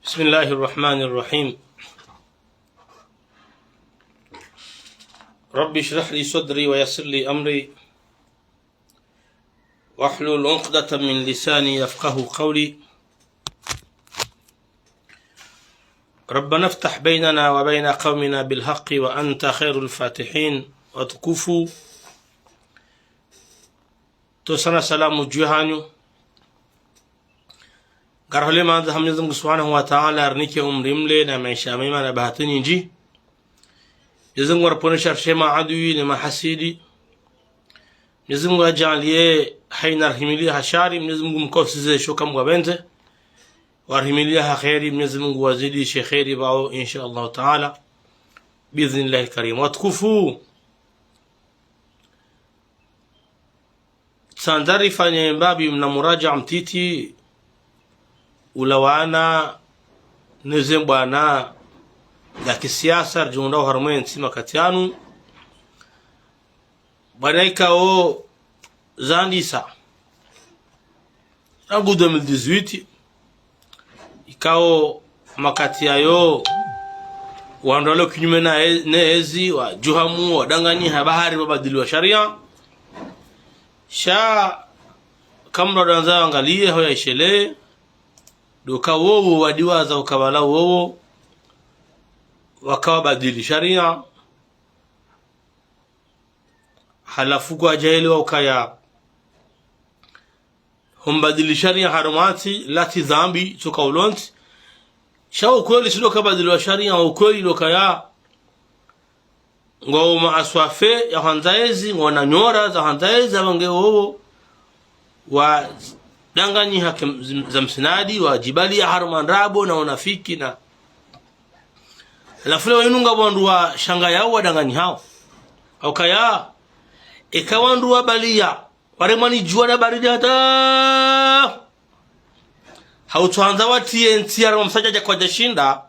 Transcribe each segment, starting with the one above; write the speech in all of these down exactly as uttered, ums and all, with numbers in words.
بسم الله الرحمن الرحيم. رب اشرح لي صدري ويسر لي أمري واحلل عقدة من لساني يفقهوا قولي. ربنا افتح بيننا وبين قومنا بالحق وأنت خير الفاتحين. Watukufu, ntsontsaha salamu dju hanyu. Ngarihulemandzo ha Mwenyezi Mungu Subhanahu wa Ta'ala, arinike umri mle na maesha mema na bahati nyindji. Mwenyezi Mungu ariponeshe harumwa maadui ne mahasidi. Mwenyezi Mungu ajaanliye haina arihimiliya ha shari, Mwenyezi Mungu mkosize sho kamwapvendze. Warihimiliya ha kheri, Mwenyezi Mungu wazidishe kheri pvao, insha Allahu Ta'ala. Biidhnillahil Karim. Watukufu, tsandza rifanye mbapvi mna muraja mtiti ulawana neze mbwana za kisiasa ridjihundrao harumwa entsi makati yanu. Mbwana ikao zandisa rangu deux mille dix-huit, ikao makati yayo wandru walo kinyume na e-, ne ezi, wadjuhamu, wadanganyiha bahari wabadili wa sharia. Sha kamradandza wangaliye ho yaishele, ndo ka wowo wadiwaza ukabala wowo wakawabadili sharia. Halafu kwadjaelewa ukaya humbadili sharia harumwa entsi, latsi dhambi, tsoka ulontsi. Sha ukweli tsi ndo kabadili wa sharia, ukweli ndo kaya ngwao maaswafe ya hwandza ezi, ngwao na nyora za hwandza ezi, apvo nge wowo wadanganyiha kem-, zim-, za msinadi, wadjibaliya harumwa ndrabo na unafiki na. Halafu leo inu nga wandru washangayao wadanganyihao. Haukaya, eka wandru wabaliya, waremwa ni djuwa na baridi hata. Hautsohandza watriye ntsi harumwa msadjadja kwadjashinda.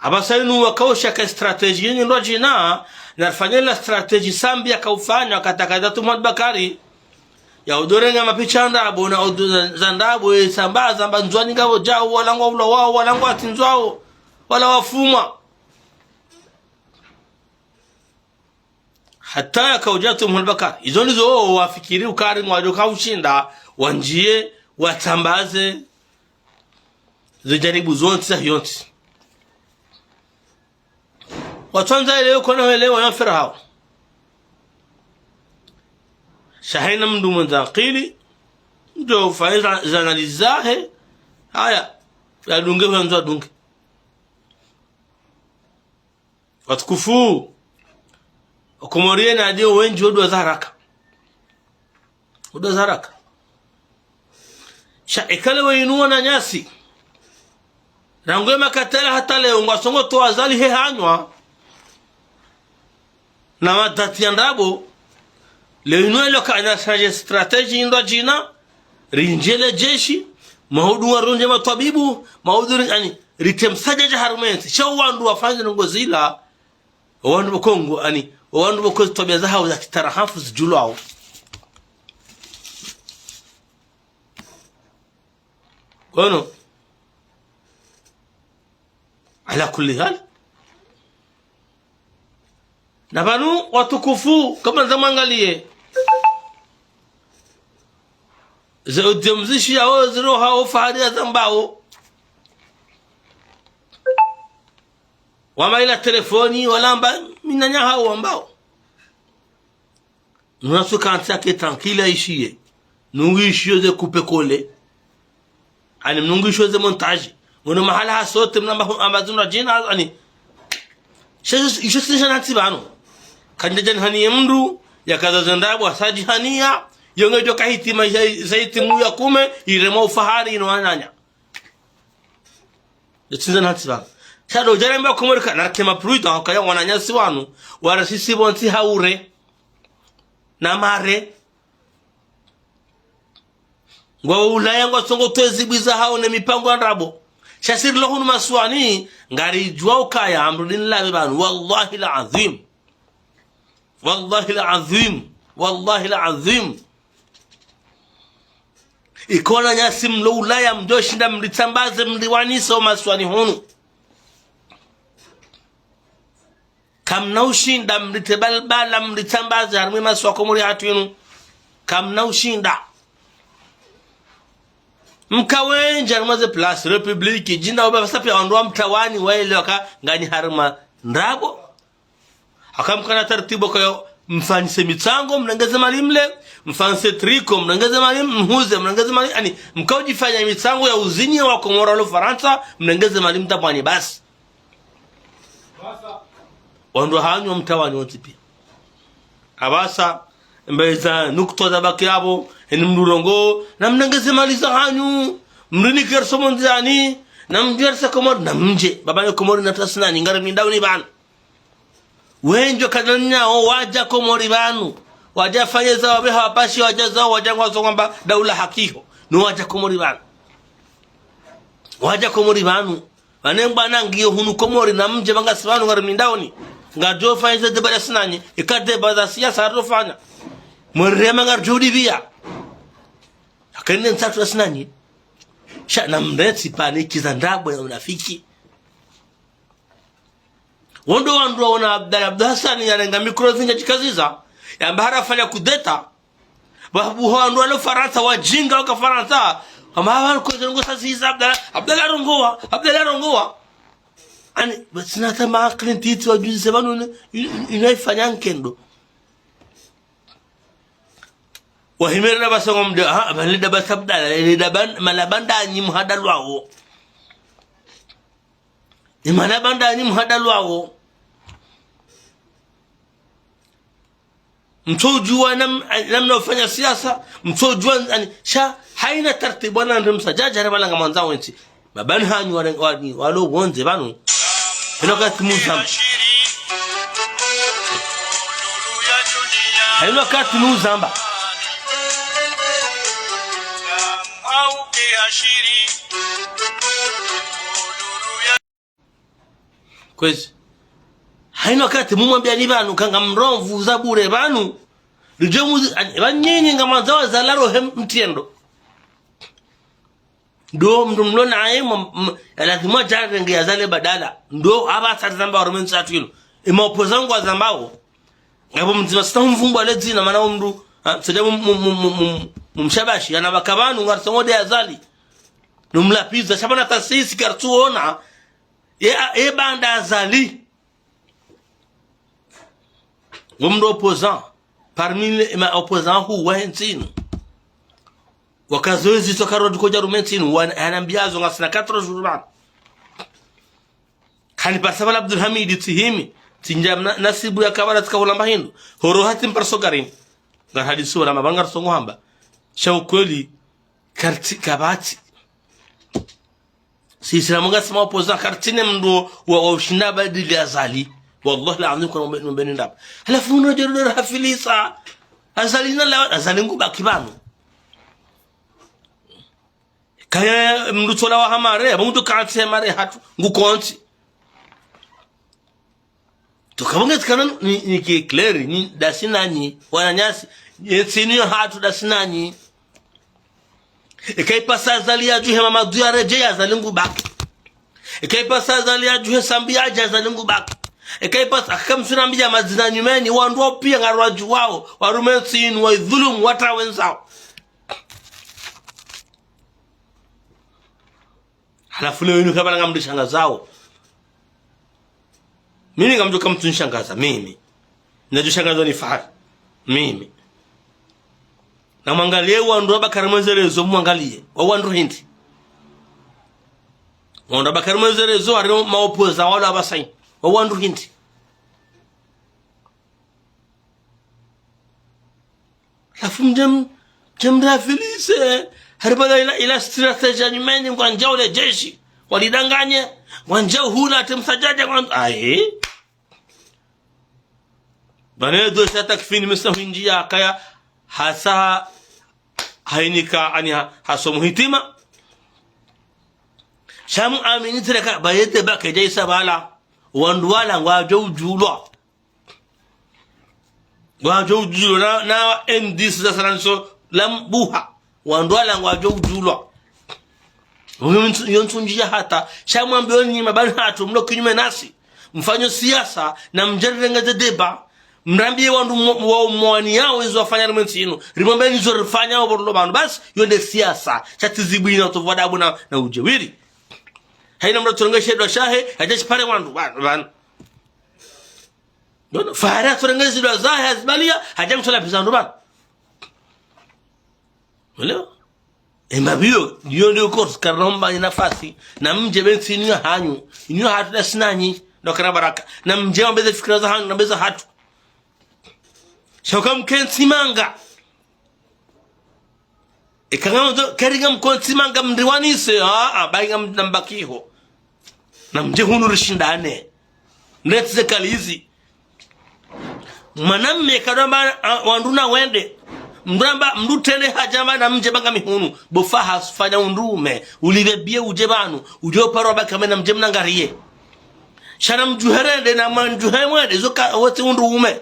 Apvasa inu wakaoshaka stratégie yenyi ndo djina, na rifanye la stratégie sambi yakaufanya wakati aka Djathu Muhammad Bakari. Ya udorenga mapicha ndrabo na udo za, za ndrabo, e, sambaza mba Ndzuwani ngapvo djao, wala ngwaulawao, wala ngwatsindzwao, wala wafumwa. Hata yakaudja Djathu Muhammad Bakari. Izo ndizo wafikiri ukaya ngwadjo kaushinda, wandjiye, watsambaze, ze jaribu zontsi za hiyontsi. Watsandza elewe kona welewa ya mfera hawo. Sha haina mndru mwendza akili, ndo ufanye za, za analyse zahe, haya, yadunge, yandzo adunge. Watukufu, Wakomori yena ndio wendji wodwa za haraka. Wodwa za haraka. Sha eka leo inu wananyasi, rangu ye makati yala hata leo, ngwasongo towa zali he hanywa na madati ya ndrabo, leo inu elo ka ana changer stratégie ndo djina, rindjele jeshi, mahudu warundje matwabibu, mahudu ri-, ani, ritre msadjadja harumwa entsi. Sha wandru wafanye ndrongo zila, wandru wa Kongo, ani, wandru wa Kongo twabia zahawo za kitarahafu zidjulwao. Kono, ala kulli hal. Na pvanu watukufu, kamwandza mwangaliye. Ze audio mzishiyao, ziroha ufahari ya zambao. Wamba ila telefoni, walamba, mi nanya hawo wambao. Nuna suka ntsi yake tranquille yaishiye. Nungu ishiyo ze coupe coller. Ani mnungu ishiyo ze montage. Ngono mahala ha sauter mnamba hu-, amba zinu djina, ani. She, isho sinisha na ntsi pvanu. Kandja djani haniye mndru, yakaza ze ndrabo, asadji haniya, yo ngedjo ka hitima, sa, sa hitimu ya kume, iremwa ufahari inu wananya. Yo tsi ndzia na ntsi pvanu. Sha ndo djaramba Komori ka, narike ma prudent, kaya wananyasi wanu, warasisi pvo ntsi haure. Na mare. Ngwao Ulaya ngwatsongo twezi bwiza hawo ne mipango ya ndrabo. Sha si rilo hunu masiwani, ngaridjuwa ukaya, amrudini lawe pvanu, wallahi al-azim. Wallahi al-azim. Wallahi al-azim. Eka wananyasi mlo Ulaya mdjoshinda mritsambaze mriwanise omasiwani hunu. Kamna ushinda mritre balbala mritsambaze harimwa emasiwa Komori yahatru yinu. Kamna ushinda. Mka wendji harimwa ze place République, djina oba pvasa piya wandru wa mtawani waelewa ka nganyi harimwa ndrabo. Haka mkana taratibu kayo mfanyise mitsango, mrengeze mali mle, mfanyise tricot, mrengeze mali, mhuze, mrengeze mali, ani, mka udjifanya mitsango ya uzinyi wa Komori walo Farantsa, mrengeze mali mtapvwani basi. Wandru hanyu mtawani wontsi piya. Apvasa, mbeza nukutwa zabaki apvo, eni mndru rongoa, na mrengeze mali zahanyu, mrinike risomo ndziani, na mdje risa Komori, na mdje, baba ni Komori na tasi nanyi, ngari mindao ni pvanu. Wendji kadhani nao wadja Komori pvanu. Wadja fanye zao pveha wapashi wadja zao wadja ngwazo ngwamba daula hakiho. No wadja Komori pvanu. Wadja Komori pvanu. Pvane mbwana ngiyo hunu Komori na mdje pvanga si pvanu ngari mindaoni. Ngadjo fanye ze débat dasi nanyi. Eka débat za siasa haridjo fanya. Mwerema ngaridjo udipviya. Akene ntsatru dasi nanyi. Sha na mrentsi pvani kiza ndrabo ya unafiki. Wondo wandru waona Abdallah Abdou Hassan yarenga micro zinja djikaziza, yamba harafanya kudeta. Babu ho wandru walo Farantsa wadjinga waka Farantsa. Hama hawa koze ngo sasiza Abdallah, Abdallah rongoa, Abdallah rongoa. Ani, batsina hata maakili ntiti wadjuzi se pvanu inu, inu, inu ifanya nkendo. Wahimere daba songo mde, ha, bale daba sabdala, le daba, malabanda nyi muhadalwawo. Ni malabanda nyi muhadalwawo. Mtsodjuwa nam-, namna ufanya siasa, mtsodjuwa, ani, sha, haina tartibu wana ndri msadjadja, hare pvala ngamwandzo wontsi. Baba ni hanyu wale, wale, walo wondze pvanu. Haina wakati muzamba. Haina wakati muzamba. Kwezi. Haina wakati mumwambia ni pvanu, kanga mronvu za bure pvanu. Lidjo muzi, ani, pvanyinyi ngamwandzo wazalaro he mtrendo. Ndo mndru mlo naye, mwa-, m-, ya lazima djarenge yazale badala. Ndo apvasa rizamba warume ntsatru inu. Ema opposant ngwazambao. Ngapvo mdzima sita humvumbu ale dzina, mana omndru, ha, msadja mum-, mum-, mum-, mum-, mum-, mumshabashi, yana pvaka pvanu ngarisongo de Azali. Numlapviza, sha pvanu hata sisi karitsuona. Ye, ye banda Azali. Ngomndru opposant. Parmi les, ma opposant huu wahe ntsi inu. Wakazoezi tsoka rodi kodja rume ntsi inu. Wan-, yanambia zo ngasina quatre jours pvanu. Kani pasa pvala Abdul Hamid tsihimi. Tsindja na, nasibu ya kabala tsika hulamba hindru. Horo hati mparso garini. Ngar hadisi wala mabanga risongo hamba. Sha ukweli, kartsi, kapvatsi. Si Islamu ngasi ma opposant, kartsina mndru wa, wa ushinda badili Azali. Wallahi al-azim, kwa mbe-, mbeni ndaba. Halafu mndru djeru djeru hafilisa. Azali na la, Azali ngubaki pvanu. Kaya mndru tsola wa hamare, aba mndru katsi hamare hatru, ngukontsi. Tukabonge tsikana ni, ni ki clair, ni dasi nanyi, wananyasi, ye ntsi inu yahatru dasi nanyi. Eka ipasa Azali yadjuhe Mamadu yaredjeyi Azali ngubaki. Eka ipasa Azali yadjuhe Sambi yadje Azali ngubaki. Eka ipasa, aka msuna mbiya madzina nyumeni, wandru wao piya ngarwadjuwao, warume ntsi inu, waidhulumu, watra wenzao. Halafu leo inu kapvala ngamrishangazao. Mimi ngamdjo kamtsunishangaza, mimi. Nadjo shangazwa ni Fahari. Mimi. Na mwangaliye wandru wa Bakari Mwenzerezo, mwangaliye. Wa wandru hindri. Wandru wa Bakari Mwenzerezo, hari ma opposant walo apvasa inu. Wa wandru hindri. Halafu mdje m-, mdje mrafilise, hari pvala ila, ila stratégie nyumeni, ngwandjao le jeshi, walidanganye, ngwandjao hula, ate msadjadja, ngwan-, ayi. Bane do sha takfini misa hindji ya kaya, hasa, hainika, ani ha-, hasomo hitima. Sha mu amini tsi leka, bayete bake djaisa pvala, wandru wala ngwadjo udjulwa. Ngwadjo udjulwa na, na M dix za salanso la mbuha. Wandru wala ngwadjo udjulwa. Uyo ntsu-, yo ntsundji ya hata. Sha mwambe yo nyi mabani hatru, mlo kinyume nasi. Mfanyo siasa, na mdje rirengeze débat. Mrambiye wandru mo-, wa mwani yawo izo wafanya rimwe ntsi inu. Rimwambe nizo rifanya wo borolo pvanu. Basi, yo nde siasa. Sha tsi zibwina utovu wa adabu na, na udjeuri. Hayina mdru atsorenge she dwa shahe, hadja shipare wandru, pvanu, pvanu. Nono, fahari atsorenge zidwa zahe, hazibaliya, hadja mtsola pvizandru pvanu. Mwelewa? Emba pviyo, yo ndiyo korsi, karina mba nafasi, na mdje be ntsi inu ya hanyu, inu ya hatru nda si nanyi, ndo kara baraka. Na mdje mwambe ze fikira za hanyu, na mbe za hatru. Sha uka mkentsi manga. Eka ngamwandzo, keri ngamkentsi manga mriwanise, a, a, bahi ngam-, nambakiho. Na mdje hunu rishindane. Neti ze kalizi. Mwanamme kadwa mba, a, wandru na wende. Mdru amba, mdru tende hadja mba na mdje banga mihunu. Bo fa hasufanya undrume. Ulipve biye udje pvanu. Udje uparo abaki amba na mdje mnangariye. Sha na mdjuhe rende na mdjuhe mwende. Zo ka, wotsi undrume.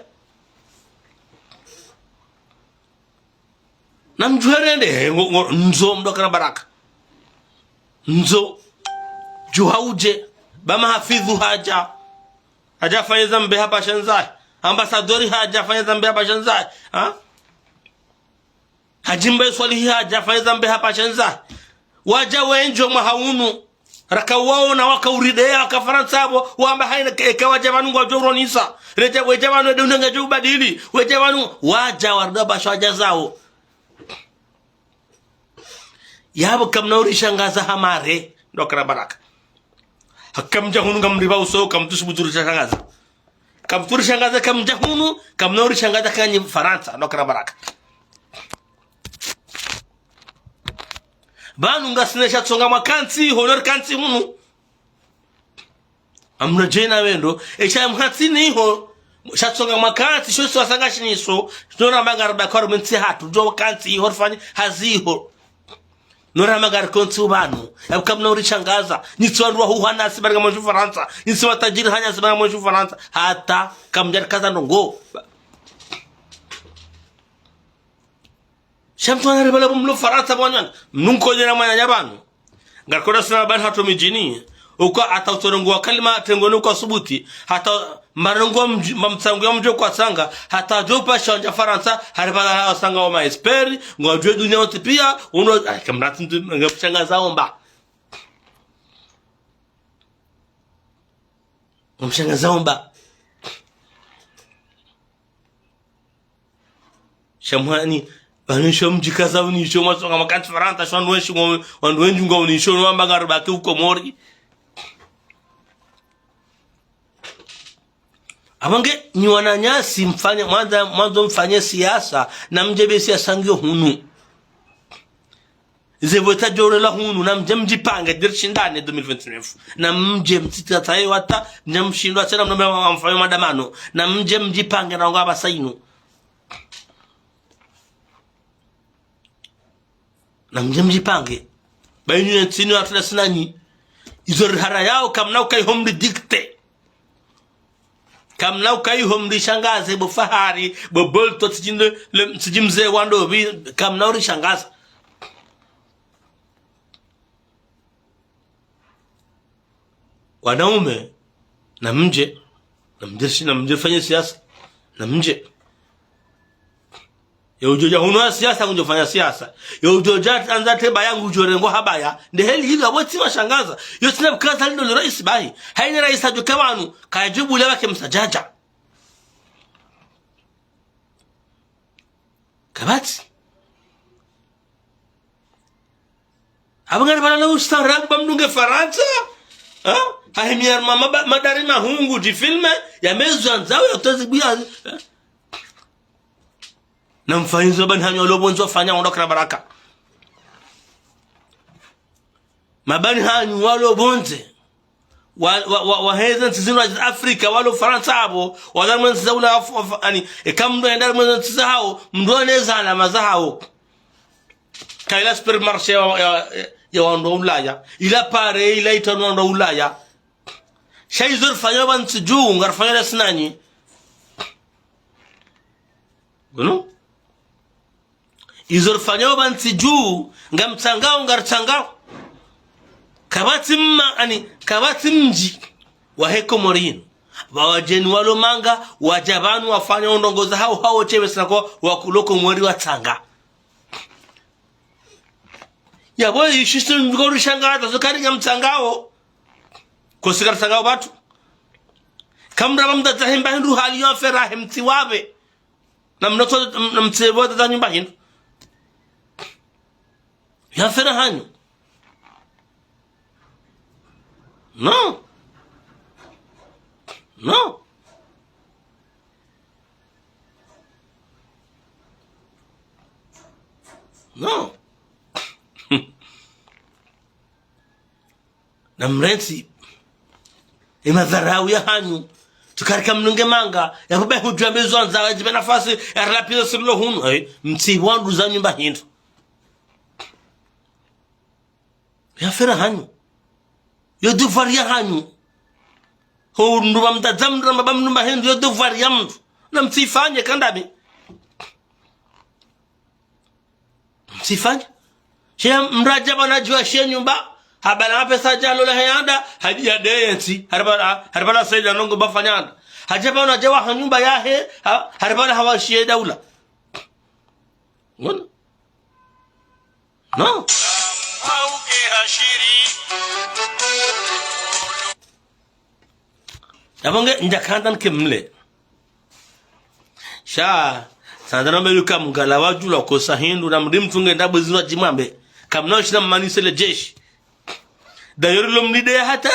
Na mdjuhe rende, he, ngo, ngo, ndzo mdru kara baraka. Ndzo. Djuha udje. Ba Mahafidhu hadja. Hadja fanya zambe hapva shandzahi. Ambassadeur hadja fanya zambe hapva shandzahi. Ha? Hadji Mbaye Swalihi hadja fanya zambe hapva shandzahi. Wadja wendji mwaha unu. Raka waona waka urideya waka Farantsa apvo, wamba hayina ke-, eka wadja pvanu ngwadjo uronisa. Redja, wedja pvanu ede unenge djo ubadili. Wedja pvanu, wadja warida basho wadja zawo. Yapvo kamna urishangaza hamare, ndo kara baraka. Haka mdja hunu ngamripva uso, kamtsusubutu urishangaza. Kamtsu urishangaza, kamdja hunu, kamna urishangaza kanyi Farantsa, ndo kara baraka. Pvanu ngasina sha tsonga mwakantsi, ho no rikantsi hunu. Amna djena wendo, esha mhatsi niho, sha tsonga mwakantsi, sho si wasanga shiniso, shino ramba ngaribakwa rumwe ntsi hatru, djo kantsi iho, rifanyi hazi iho. No ramba ngarikontsi upvanu, yapvo kamna urishangaza, nyi tsi wandru wa huha nasi bari ngamwendji Farantsa, nyi tsi matajiri hanyasi bari ngamwendji Farantsa, hata kamdja rikaza ndrongo. Sha mtru ana ribala bo mlo Farantsa bo wananya. Mnunko nyena mwananya pvanu. Ngarikoda sina bani hatru midjini. Uka hata utsorongowa kalima tengoni uka subuti. Hata mbarongowa mdji-, mba mtsangu ya mdjo kwa tsanga. Hata djo pasha wandja Farantsa. Haripvala wasanga wa maesperi. Ngwadjuwe dunia wontsi piya. Uno, ay, kamratsi mtu, ngamshangaza omba. Ngamshangaza omba. Sha mwani, pvanu sho mdjikaza uni sho mwasonga mwakantsi Farantsa, sho wandru wendji ngo-, wandru wendji ngwa uni sho, no wamba ngaribaki uko Komori. Apvo nge, nyi wananyasi mfanye, mwandzo, mwandzo mfanye siasa, na mdje be siasa ngiyo hunu. Ze vota djorela hunu, na mdje mdjipange, de rishindane deux mille vingt-neuf. Na mdje mtsitataye wata, mdje mshindwa tsena mnombe wa mfanyo madamano. Na mdje mdjipange na wanga pvasa inu. Na mdje mdjipange. Ba inu ye ntsi inu hatru nda si nanyi. Izo rihara yawo kamna ukayi ho mridikte. Kamna ukayi ho mrishangaze bo Fahari, bo Bolto, tsidji nde, le, tsidji mze wa ndopvi, kamna urishangaza. Wanaume, na mdje, na mdje si, na mdje fanye siasa, na mdje. Ye udjo dja hunu wa siasa, ngudjo fanya siasa. Ye udjo dja andza te baya ngudjo rengo habaya. Nde heli hilo apvo tsi washangaza. Yo tsina bukaza lindo lo raisi bahi. Hayina raisi adjo ka pvanu, kadjo bula wake msadjadja. Kapvatsi. Apvo ngaripvala na ustaarabu ba mdunge Farantsa. Ha? Hahimiya ma-, ma-, madari mahungu dji filme, ya mezo andzawo ya tozi buya. Ha? Na mfanyizo bani hanyu walo pvondze wafanya wandru kara baraka. Mabani hanyu walo pvondze. Wa, wa, wa, waheze ntsi zinu za Afrika, walo Farantsa apvo, wazamwe ntsi za ula Af-, Af-, ani, eka mdru enda mwe ntsi za hawo, mdru aneza alama za hawo. Ka ila supermarché ya, ya, ya wandru wa Ulaya. Ila pare, ila itanu wandru wa Ulaya. Sha izo rifanya pvanu ntsi dju, ngarifanya nda si nanyi. Ngono? Izo rifanyao pvanu ntsi dju, ngamtsangao, ngaritsangao. Kapvatsi mma, ani, kapvatsi mdji wahe Komori inu, pvwa wadjeni walo manga, wadja pvanu wafanya ondrongo zahao hao shepvesa ko wakulo Komori watsanga. Yapvo ishishi mdru ko rishangaza, zo kari ngamtsangao. Kosi karitsangao pvatsu. Kamramba mdzadze himba hindru hali yo afera he mtsi wapve. Na mnotso, na mtsi wapve za nyumba hindru. Yo afera hanyu. Non. Non. Non. Na mrentsi. Ye madharau ya hanyu. Tsu kari kamnunge manga. Yapvo be hudjuwa mezwa ndza, wadjibe nafasi, ya rila pizo sirilo hunu. Eh, mtsi wandru za nyumba hindru. Yo afera hanyu. Yo devoir ya hanyu. Ho mdru pvwa mdzadze mdru ramba pvwa mdru mba hindru, yo devoir ya mdru. Na mtsifanye kandami. Mtsifanye. She mdru hadja pvanu hadjiwashiye nyumba, habala mapesa hadja lola he yanda, hadja deye ntsi, haripvala, haripvala saida nongo bafanyana. Hadja pvanu hadja waha nyumba yahe, ha, haripvala hawashiye daula. Ngono? Non. Yapvo nge ndjakandza nike mle. Sha, sandza no mbe luka mngala wadjula kosa hindru na mdri mtsunge ndapvo zinu wadjimwambe. Kamna ushina mmanise le jeshi. D'ailleurs lo mlide ya hata.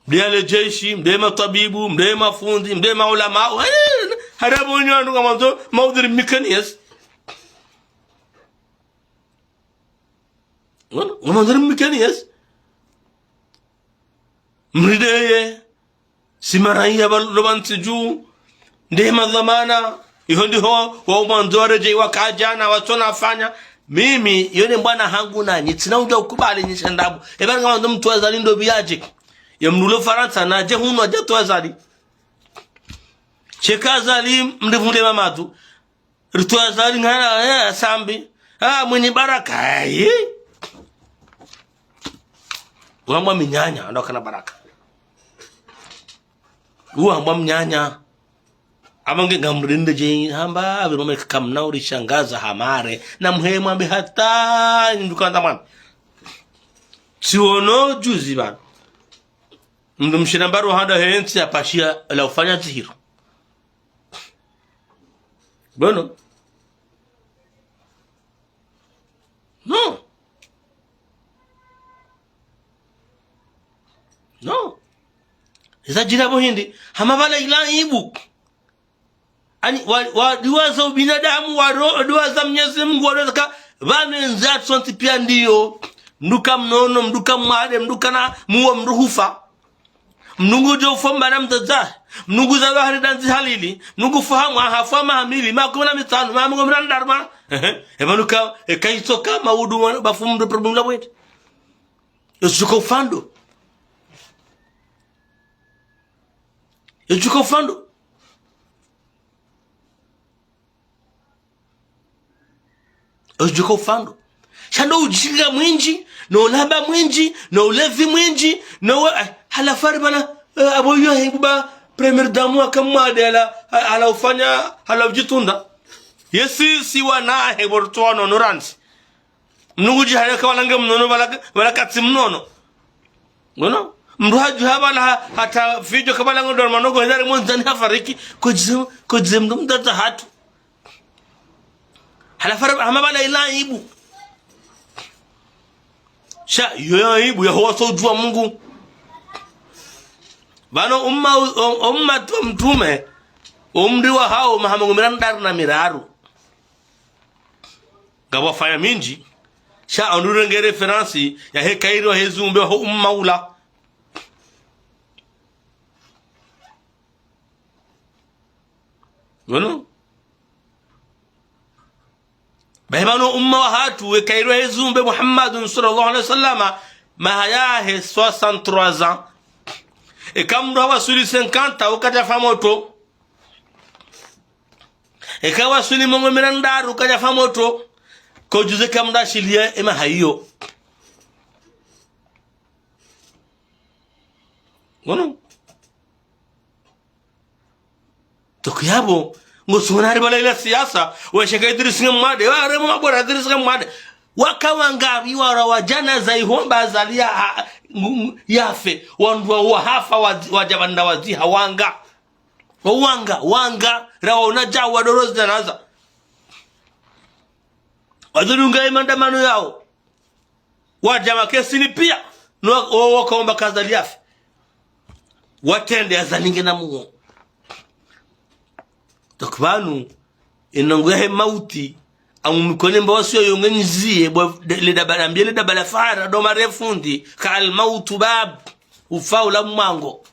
Mdeye le jeshi, mdeye matwabibu, mdeye mafundi, mdeye maulama. Eh, harapvo nyo wandru ngamwandzo maudhiri mkeni, yes. Ngono, ngamwandzo mkeni, yes. Mrideye, si maraiya pvalo pvanu ntsi dju, nde madhwamana, iho ndiho, wao mwandzo waredjeyi wakadjana, watsona fanya. Mimi, yo ne mbwana hangu nanyi, tsina udja ukubali nyi shandabu. Eba ngamwandzo mtru Azali ndo pvi yadje. Ye mdru ulo Farantsa, nadje hunu adje tru Azali. Sheka Azali, mdru vule mamadu. Ritru Azali ngana, eh, Sambi. Ah, Mwinyi Baraka, ayi. Wambwa minyanya, ndo kana baraka. Wambwa mnyanya. Apvo nge ngamrinde dje hamba, apvo mwe kamna urishangaza hamare. Na mhe mwambe hata, ndukanda mwana. Tsiono juzi pvanu. Mdru mshina mbaru handa he ntsi yapvashiya la ufanya zihiro. Ngono? Non. Non. Zadjiri pvo hindri. Hama pvala ila ibu. Ani, wa, wa, duwa za ubinadamu, wa ro, duwa za Mnyezi Mungu, wa duwa za ka, pvanu nza tsontsi piya ndiyo. Mdru ka mnono, mdru ka mwade, mdru kana muwo, mdru hufa. Mdru ngudjo ufa mbana mdzadze. Mdru nguzalwa hari dandzi halili. Mdru ngufa hamwa, hafa maha mili, maha kumi na mitsanu, maha mengo miraru ndraru ma. Ehe. Eba nuka, eka itsoka maudu wana, bafu mdru problème la bwende. Yo tsuka ufando. Yo tsuka ufando. Yo tsuka ufando. Sha ndo ujinga mwindji, no ulamba mwindji, no ulevi mwindji, no we, eh, halafu hari pvanu, eh, apvo yo he buba première dame waka mwade hala, hala ufanya, hala udjitunda. Yesi, si wana he borto wano no randzi. Mdru ngudjihaya ka pvala nge mnono, pvala, pvala katsi mnono. Ngono? Mdru hadjuha pvala ha, hata fidjo ka pvala ngo dormano ko hendari mondzani hafariki. Kodjize, kodjize mdru mdzadze hatru. Halafu hari, hama pvala ila ibu. Sha, yo ya ibu, ya huwa so udjuwa Mungu. Pvanu umma, u-, u-, umma tu mtrume, umri wahawo maha mengo miraru na miraru. Ngapvo fanya mindji, sha anu renge référence ya he kayiri wa he ziumbe wa ho umma ula. Ngono? Bahi pvanu umma wahatru we kayiri wa he ziumbe Muhammadun swallallahu alayhi wa sallama, maha yahe soixante-trois ans. Eka mdru hawaswili cinquante, wakati hafa motro. Eka waswili mengo miraru kadjafa motro, kodjuze ka mndru ashiliye ema hayiyo. Ngono. Toko yapvo, ngosona hari bala ila siasa, we Sheikh Idris Ngemwade, waremo mabora Idris Ngemwade. Waka wanga, iwara wadjana za ihomba Azali ya, ha, ngu-, ngu-, yafe, wandru wa wahafa wa, wadja pvanda wadziha wanga. Wanga, wanga, rawaona djawa doro zidjanaza. Wadjodunga ye maandamano yawo. Wadja makesini piya, no, o, wakaomba ka Azali yafe. Watrende Azali ngena muo. Donc pvanu, enongo yahe mauti, amu mikone mba wasiyo yonge nyiziye, bwa, de-, le daba, nambiye le daba la fara, doma refundi, ka al mautu bab, ufa ula mwango.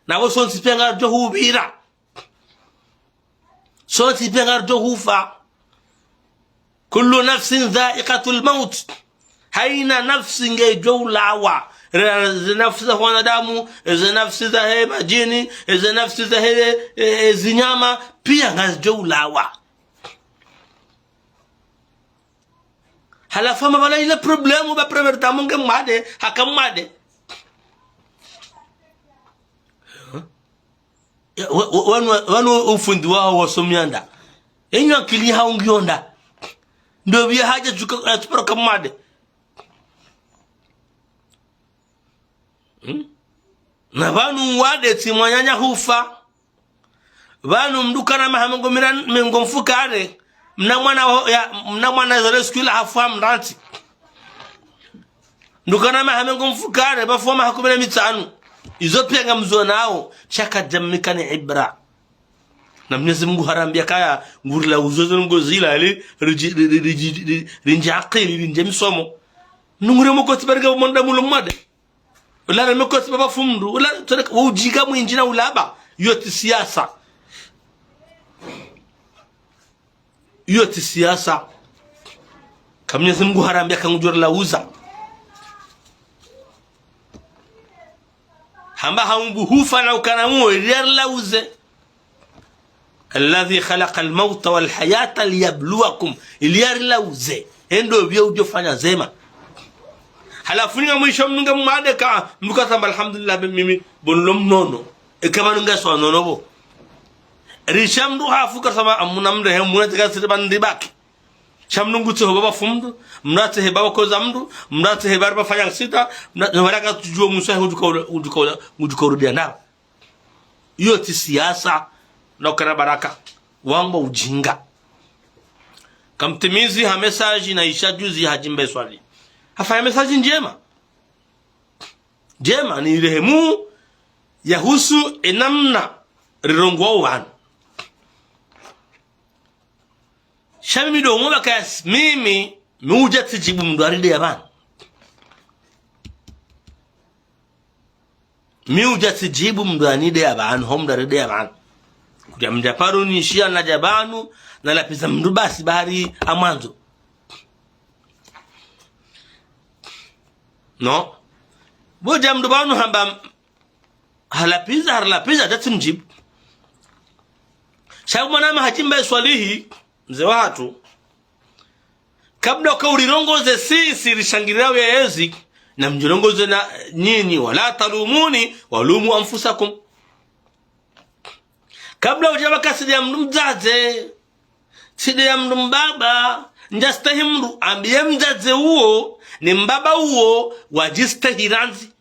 Na wo sontsi piya ngaridjo hupvira. Sontsi piya ngaridjo hufa. Kullu nafsin dha'iqatul maut. Hayina nafsi ngedjo ulawa. Re-, ze nafsi za wanadamu, ze nafsi zahe madjini, ze nafsi zahe, e, e, zinyama, piya ngazidjo ulawa. Halafu hama pvala ile problème ba premier temps Ngemwade, haka Mwade. Ya, wa-, wa-, wanu, wanu ufundi wawo wasomya nda. Enyo akili hawo ngiyo nda. Ndo pviya hadja djuka, atsuparo ka Mwade. Hmm? Na pvanu Mwade tsi mwananya hufa. Pvanu mndru kana maha mengo mira-, mengo mfukare. Mna mwana wa-, ya, mna mwana zale siku ila hafu ha mrantsi. Mndru kana maha mengo mfukare, pvafu wa maha kume na mitsanu. Izo piya ngamzonao, sha kadjamnika ni ibra. Na Mwenyezi Mungu harambiya kaya, ngurila uzo ze ndrongo zila, ili, riji-, ri-, ri-, riji-, ri-, rindje akili, rindje misomo. Nungure mokotsi bariga mwanadamu ulo Mwade. Ula na mekotsi baba fumdu. Ula, tsone, wo ujinga mwindji na ulaba. Iyo tsi siasa. Iyo tsi siasa. Ka Mwenyezi Mungu harambiya ka ngudjo rilauza. Hamba ha umbu hufa na ukana muo, ili yarilauze. الذي خلق الموت والحياة ليبلوكم, ili yarilauze. Endo pviya udjo fanya zema. Halafu ninga mwisho mndru nge mwade ka, mndru kasamba, "Alhamdulillah, be mimi, bo nilo mnono." Eka pvanu ngaswa nono bo. Risha mndru hafu kasamba, "Amuna mndru he muna tika siri bandibaki." Sha mndru ngutseho baba fumdu, mndru atsehe baba koza mndru, mndru atsehe bari bafanya sita, mndru, no baraka tujue musa he ujuka ula-, ujuka ula-, ujuka urudia nao. Iyo tsi siasa, na ukana baraka. Wamba ujinga. Kamtimizi ha message na isha juzi hadjimba iswali. Hafanya message ndjema. Ndjema ni irehemu yahusu enamna rirongoao wanu. Sha mimi ndo ngomba kaya s-, mimi, mi udja tsidjibu mndru arideya pvanu. Mi udja tsidjibu mndru anideya pvanu, ho mndru arideya pvanu. Kudja mndru aparo nishiya nadja pvanu, nalapviza mndru basi bahari amwandzo. No. Bo dja mndru pvanu hamba halapviza, harilapviza, datsi mdjibu. Sha mwanama hadjimba iswalihi, mze wahatru. Kabla uka urirongoze sisi rishangirira uyezi, na mdjirongoze na nyinyi, ولا تلوموني ولوموا أنفسكم. Kabla udja pvaka tsideya mndru mdzadze, tsideya mndru mbaba, ndjastehi mndru, ambiye mdzadze uwo, ni mbaba uwo, wadjistehi randzi.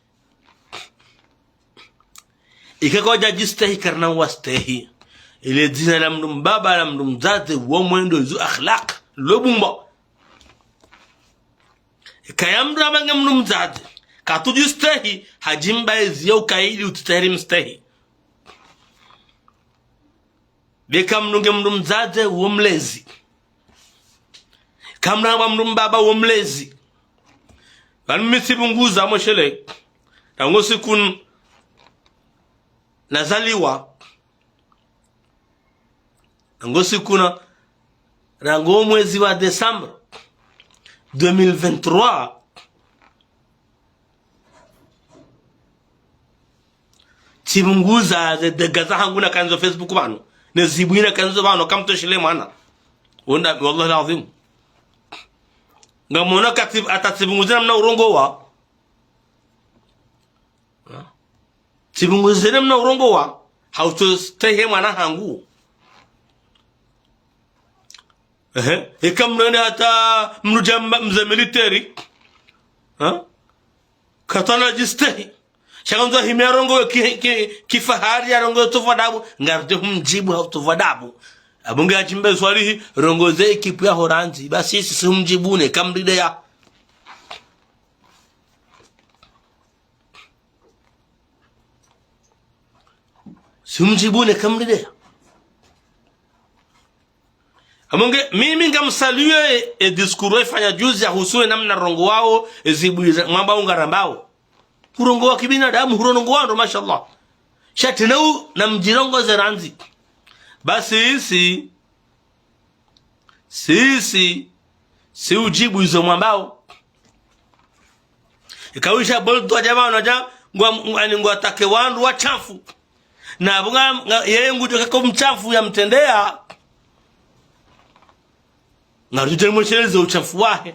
Ika kwadjadjistehi karina wastehi. Ile dzina la mndru mbaba, la mndru mdzadze, wo mwendo izo akhlaq, lo bumbo. Ika ya mndru amba nge mndru mdzadze, katsudjistehi, hadjimba ezi ya ukaidi utsitsaha rimstehi. Be ka mndru nge mndru mdzadze wo mlezi. Ka mndru amba mndru mbaba wo mlezi. Pvanu mi tsipvunguza mwe shele. Rangu siku n-, nazaliwa. Rangu siku na, rangu mwezi wa décembre deux mille vingt-trois. Tsipvunguza ze dega zahangu nakanazo Facebook pvanu. Ne zibwira kanzo pvanu, kamtoshelea mwana. Wonda, wallahi ladhim. Ngamwona kati, hata tsipvunguze namna urongowa. Ha? Tsipvunguze namna urongowa. Hautostehi mwana hangu. Ehe. Eka mrende hata mrudja mba-, mze militeri. Ha? Katana djistehi. Sha kandzo hime arongowe ki, ki, kifahari, arongowe tsofa dabu. Ngaridjo humdjibu ha tsofa dabu. Apvo nge hadjimbe swalihi, rongoze ekipu yaho randzi. Basi sisi humdjibu ne kamrideya. Si humdjibu ne kamrideya. Apvo nge, mimi ngamsaluer e, e discours waifanya juzi yahusu e namna rongowao, e zibwira, mwambao ngarambao. Hurongowa kibinadamu, hurongowa ndo, mashallah. Sha tsena u, namdjirongoze randzi. Basi sisi, sisi, si udjibu izo mwambao. Ikawisha bolto wa jamaa wanaja, ngwa, ngwa, ani ngwatake wandru washafu. Na apvo nga, nga, yeye ngudjo kako mshafu yamtrendeya. Ngaridjo msheleze ushafu wahe.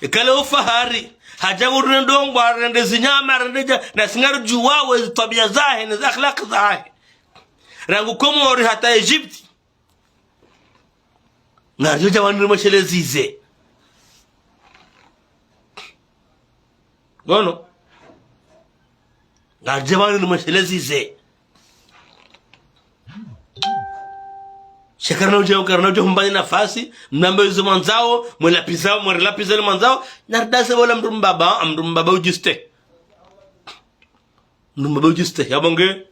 Ikale ufahari, hadja urende ndrongoo, arende zinyama, arende dja, na si ngaridjuwao ezi twabiya zahe, ne za akhlaq zahe. Rangu Komori hata Egypte. Ngaridjo dja wanu rimsheleze ize. Ngono. Ngaridjo dja wanu rimsheleze ize. Sha karina udja, karina udja humbani nafasi, mnambe izo mwandzao, mwelapviza, mwelapviza le mwandzao, na ridase pvola mdru mbaba, mdru mbaba udjistehi. Mdru mbaba udjistehi, yapvo nge,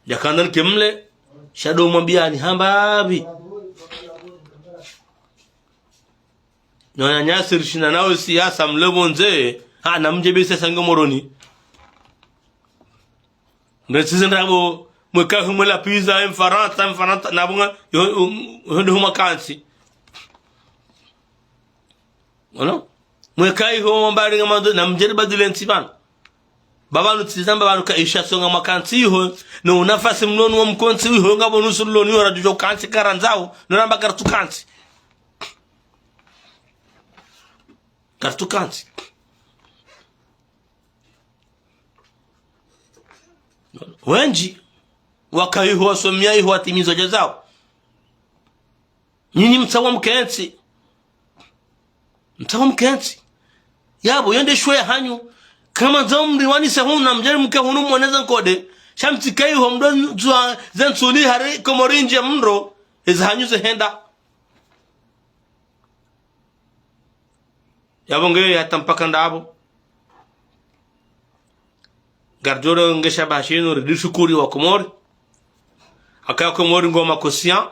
yakandza nike mle, sha ndo mwambiyani hamba pvi. Nyo wananyasi rishinda nao siasa mle pvondze, ha, namdje be siasa nge Moroni. Ndre tsize ndrabo, mweka humwe lapviza, e Mfarantsa, e Mfarantsa, na pvo nga, yo, yo, yo ndo humwa kantsi. Ono? Mweka iho mbali nga mando, namdje ribadile ntsi pvanu. Ba pvanu tsiza mba pvanu ka isha songa mwakantsi iho, no unafasi mnono wa mkontsi iho, ngapvo nusu loni, ora djujo kantsi karandzao, no ramba kartukantsi. Kartukantsi. Wendji, waka iho, wasomea iho, watimiza haja zao. Nyinyi mtsawa mkentsi. Mtsawa mkentsi. Yapvo, yo nde shwe hanyu. Kamwandzao mriwanise hunu, namdje rimke hunu mwoneze nkode. Sha mtsike iho mdo ndzwa ze ntsuni hari Komori ndje mro. Ezi hanyu zehenda. Yapvo nge hata mpaka ndapvo. Ngaridjo rengesha bahashinu, ridishukuri wa Komori. Haka Komori ngwao ma conscients.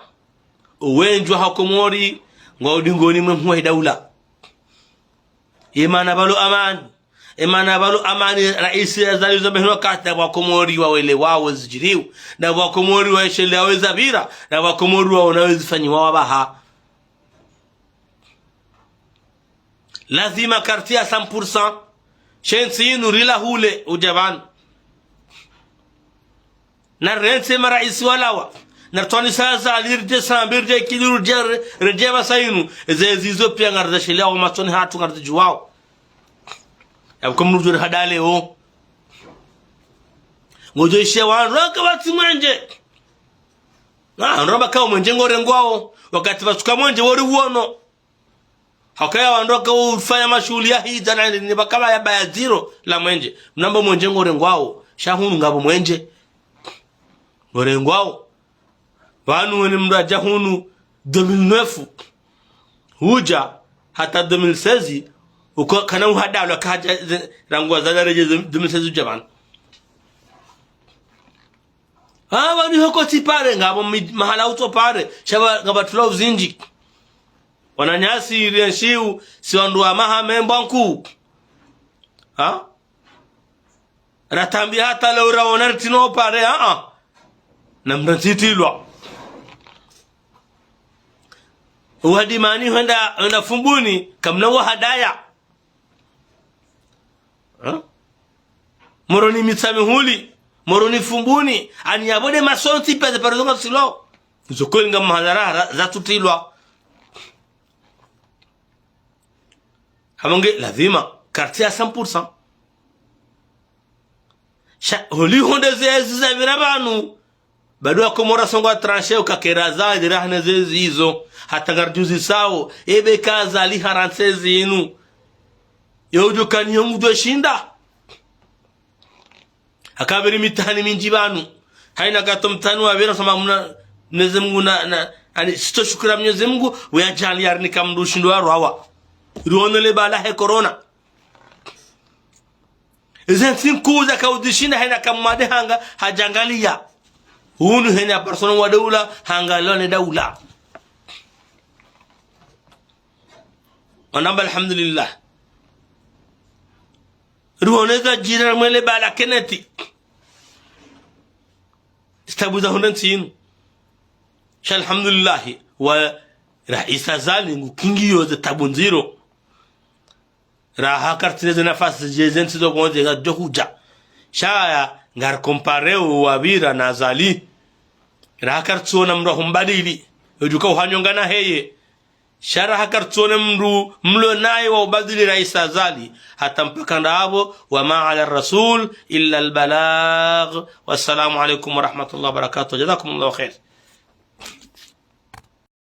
Owendji waha Komori ngwao udingoni mwe mhuwa idaula. Ye mana pvalo amani. Ye mana pvalo amani, raisi Azali zo mbeheno kati na wa Komori wawelewao zidjiriwo. Na wa Komori waishelewao zapvira. Na wa Komori waonao zifanyiwao apvaha. Lazima kartsi ya cent pour cent. She ntsi inu rila hule udja pvanu. Na rentsi maraisi walawa. Na ritswani sasa aliridje sambi ridje kili ridje re-, ridje pvasa inu. Eze zizo pia ngarizisheleao matsoni hatru ngarizidjuwao. Yapvo mdru djo rihadale o. Ngodjo ishe wandru waka pvatsi mwenje. Ah, wandru wamba kao mwenje ngorengwao. Wakati pvatsuka mwenje wori uono. Hakaya wandru waka ufanya mashuhuli ya hidza na ni pvakapva ya baya ziro la mwenje. Mnambe mwenje ngorengwao. Sha hunu ngapvo mwenje. Ngorengwao. Pvanu weni mdru adja hunu deux mille neuf. Hudja hata deux mille seize. Uko kana uhadalwa kadja ze-, rangu Azali aredjei ze-, deux mille seize udja pvanu. Ah, pvanu hoko tsi pare, ngapvo mi-, mahala utso pare. Sha pva, ngapvo tulao zindji. Wananyasi rienshiu, si wandru wa maha memba nkuu. Ha? Ratambi hata leo raona ritsina upare, a-a. Na mrantsi tilwa. Uwa Dimani hwenda, hwenda Fumbuni, kamna wahadaya. Ha? Moroni Mitsamihuli, Moroni Fumbuni, ani yapvo nde masontsi pia ze pare zonga silo. Zo kweli nga mahadhara ra-, zatsutilwa. Hama nge lazima, quartier à cent pour cent. Sha, holiho nde zezi zapvira pvanu. Bado Wakomori wasonga tranché ukakera Azali rahana zezi izo. Hata ngaridjuzisao, ebe ka Azali harantsi zinu. Yo udjo kani yo ngudjo shinda. Hakapviri mitihani mindji pvanu. Haina kato mtihani wapvira soma mna Mwenyezi Mungu na, na, ani sito shukura Mwenyezi Mungu, weya djali yarinika mndru ushindo wa rwawa. Rione le bala he corona. Ize ntsi nkuu zaka uzishinda haina kamwade hanga hadjangaliya. Hunu hena personne wa daula hangaliya ne daula. Wanamba alhamdulillah. Ruhoneza djira mwele bala keneti. Zitabu za hundra ntsi inu. Sha alhamdulillahi, wa Raisi Azali ngukingiyo ze tabu ndziro. Raha karitsina ze nafasi ze, ze ntsi zo pvondze ngazidjo hudja. Sha ya, ngari compareo wapvira na Azali. Raha karitsona mndru ahumbadili. Udjuka uhanyonga na heye. Sha raha karitsona mndru mlo naye wa ubadili Raisi Azali. Hata mpaka ndapvo, وما على الرسول إلا البلاغ. والسلام عليكم ورحمة الله وبركاته. جزاكم الله خير.